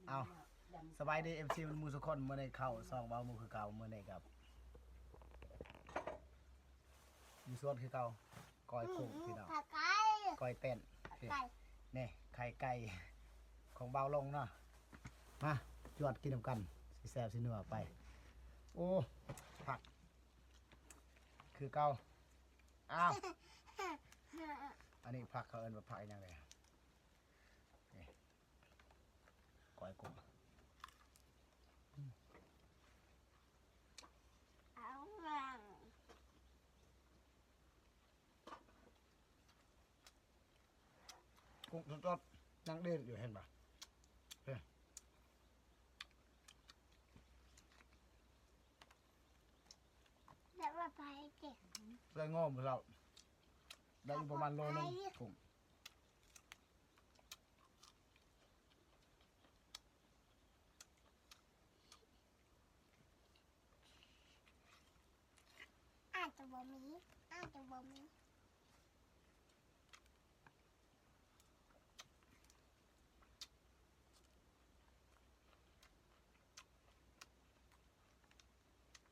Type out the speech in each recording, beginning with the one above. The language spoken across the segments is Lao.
ເອົາ ສະບາຍດີ ເອັຟຊີ ໝູ່ສູ່ຄົນ ມື້ນີ້ເຂົ້າຊ່ອງເວົ້າໝູ່ຄືເກົ່າ ມື້ນີ້ກັບ ຢູ່ສວນຄືເກົ່າ ກ້ອຍກຸ້ງ ອືມ ພີ່ນ້ອງ ໄຂ່ໄກ່ ກ້ອຍເຕັ້ນ ໄຂ່ໄກ່ ນີ້ໄຂ່ໄກ່ຂອງບ່າວລົງເນາະ ມາຈວດກິນນຳກັນ ຊິແຊບຊິນົວໄປ ໂອ້ ຜັກ ຄືເກົ່າ ອ້າວ ອັນນີ້ຜັກເຂົາເອີ້ນວ່າຜັກອີ່ຫຍັງເດ ນີ້ ກ້ອຍກຸ້ງ ເອົາຫຍັງ ກຸ້ງສົດໆ ຍັງດີດຢູ່ ເຫັນບໍ່ ເຫັນ ແບບວ່າໄປເກັບ ໄດ້ງໍມື້ເຊົ້າ ໄດ້ຢູ່ປະມານໂລໜຶ່ງ ໄປ ກຸ້ງ ອາດຈະບໍ່ມີ ອາດຈະບໍ່ມີ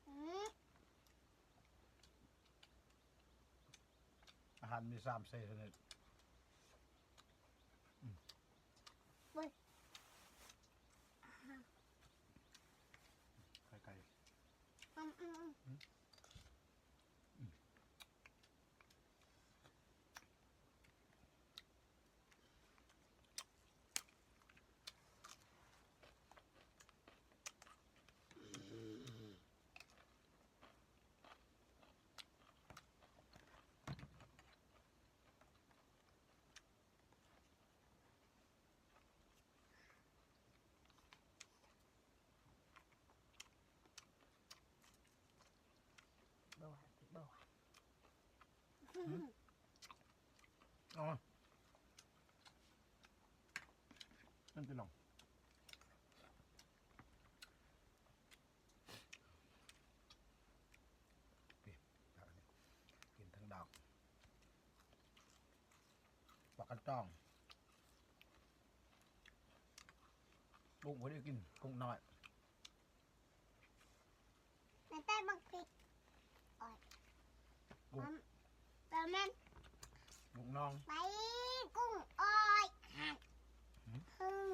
ອືມ ອາຫານມີສາມສີ່ຊະນິດ ອືມ ເບິ່ງ ໄຂ່ໄກ່ ອືມ ອືມ ອືມ ອືມ. ບໍ່ວ່າ ບໍ່ວ່າ ຫືມ ອໍ ນັ້ນຕິນ້ອງ ນີ້ ຕັກອັນນີ້ ກິນທັງດອກ ປາກກະຕ້ອງ ກຸ້ງບໍ່ໄດ້ກິນ ກຸ້ງນ້ອຍ ແມ່ນແຕ່ບັກພິກ ອ້ອຍ ກຸ້ງ ແມ່ນ ກຸ້ງນ້ອງ ໄປ ກຸ້ງອ້ອຍ ຫືມ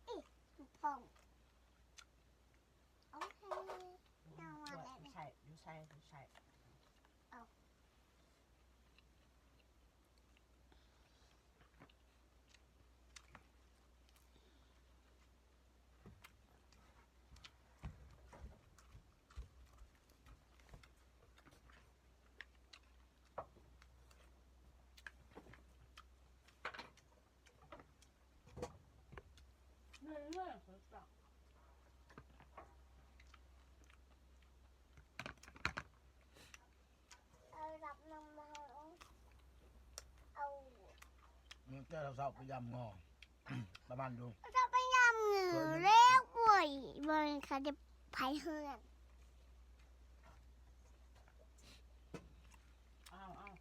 ອີ່ ໂອເຄ ເອົາມາແລ້ວ ໃສ່ ໃສ່ ໃສ່ ເອົາ. ເອົາລັບນຳມາ ເອົາ ມື້ແຕ່ເຊົ້າໄປຢາມງໍ ປະມານຢູ່ ເຈົ້າໄປຢາມງໍແລ້ວ ໂອ້ຍ ບໍ່ແມ່ນເຂົາຈະໄປເຮືອນ ເອົາ ເອົາ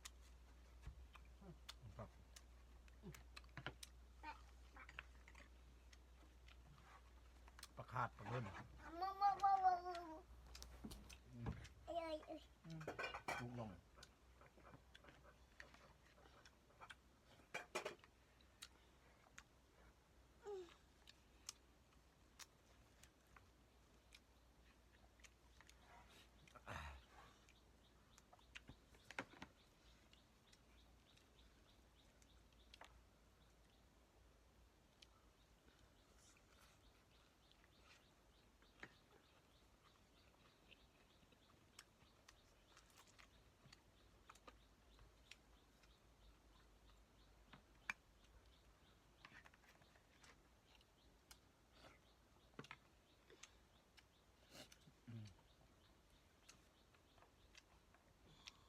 ປາຄາດປາເງິນ ເອີຍ ເອີຍ ອືມ ທຸກລົງ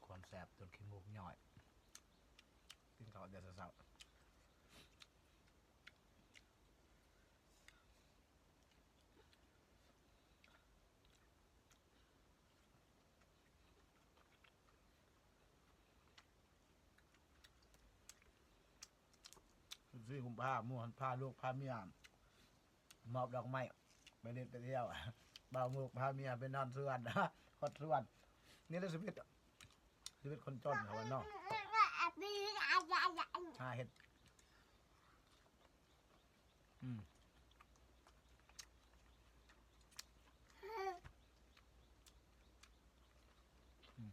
ຄວາມແຊບຈົນຂີ້ມູກຍ້ອຍ ກິນເຂົ້າແຕ່ເຊົ້າໆ. ອືມ ສີ່ກຸມພາ ໝູ່ຫັ້ນພາລູກພາເມຍ ມອບດອກໄມ້ ໄປຫຼິ້ນໄປທ່ຽວ ບ່າວໝູກພາເມຍໄປນອນສວນ ຮອດສວນ. ນີ້ແຫຼະຊີວິດ ຊີວິດຄົນຈົນເຂົາວ່າເນາະ ຫາເຮັດ ອືມ ອືມ.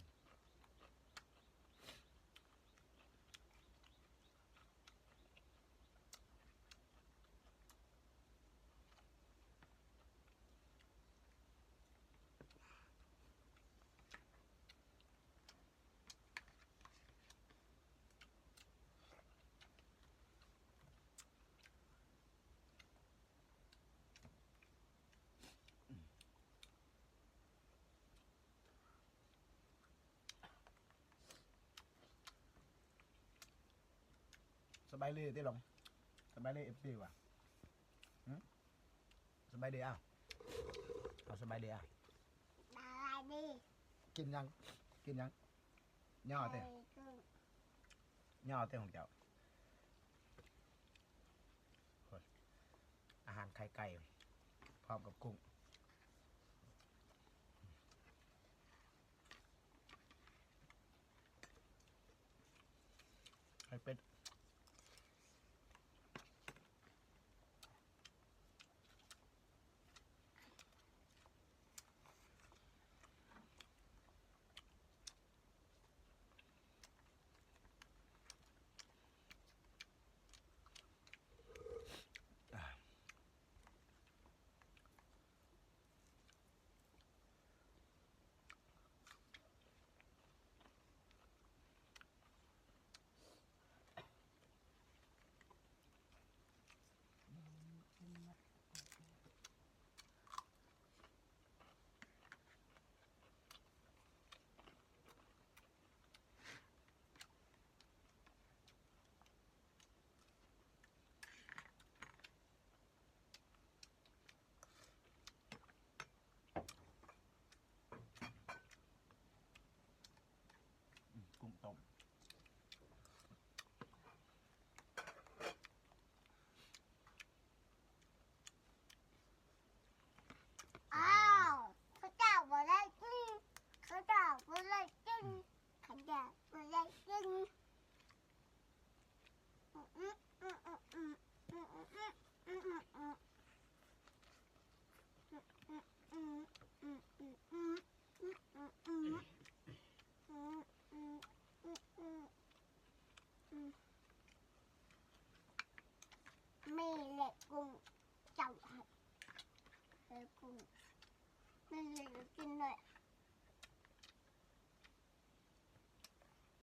ສະບາຍດີຕິຫຼວງ ສະບາຍດີເອັຟຊີວ່າ ຫື ສະບາຍດີ ອ້າວ ເອົາ ສະບາຍດີ ອ້າວ ສະບາຍດີ ກິນຫຍັງ ກິນຫຍັງ ຍໍເຕ ເອີ ກິນ ຍໍເຕຂອງເຈົ້າ ໂອ້ຍ ອາຫານໄຂ່ໄກ່ ພ້ອມກັບກຸ້ງ. ໄຂ່ເປັດ ອືມ ກຸ້ງຕົ້ມ ອ້າວ ເຂົາເຈົ້າບໍ່ໄດ້ກິນ ເຂົາເຈົ້າບໍ່ໄດ້ກິນ ເຂົາເຈົ້າບໍ່ໄດ້ກິນ. ມີແລະກຸ້ງເຈົ້າ ເອີ ກຸ້ງ ມີແລະກິນເລີຍ.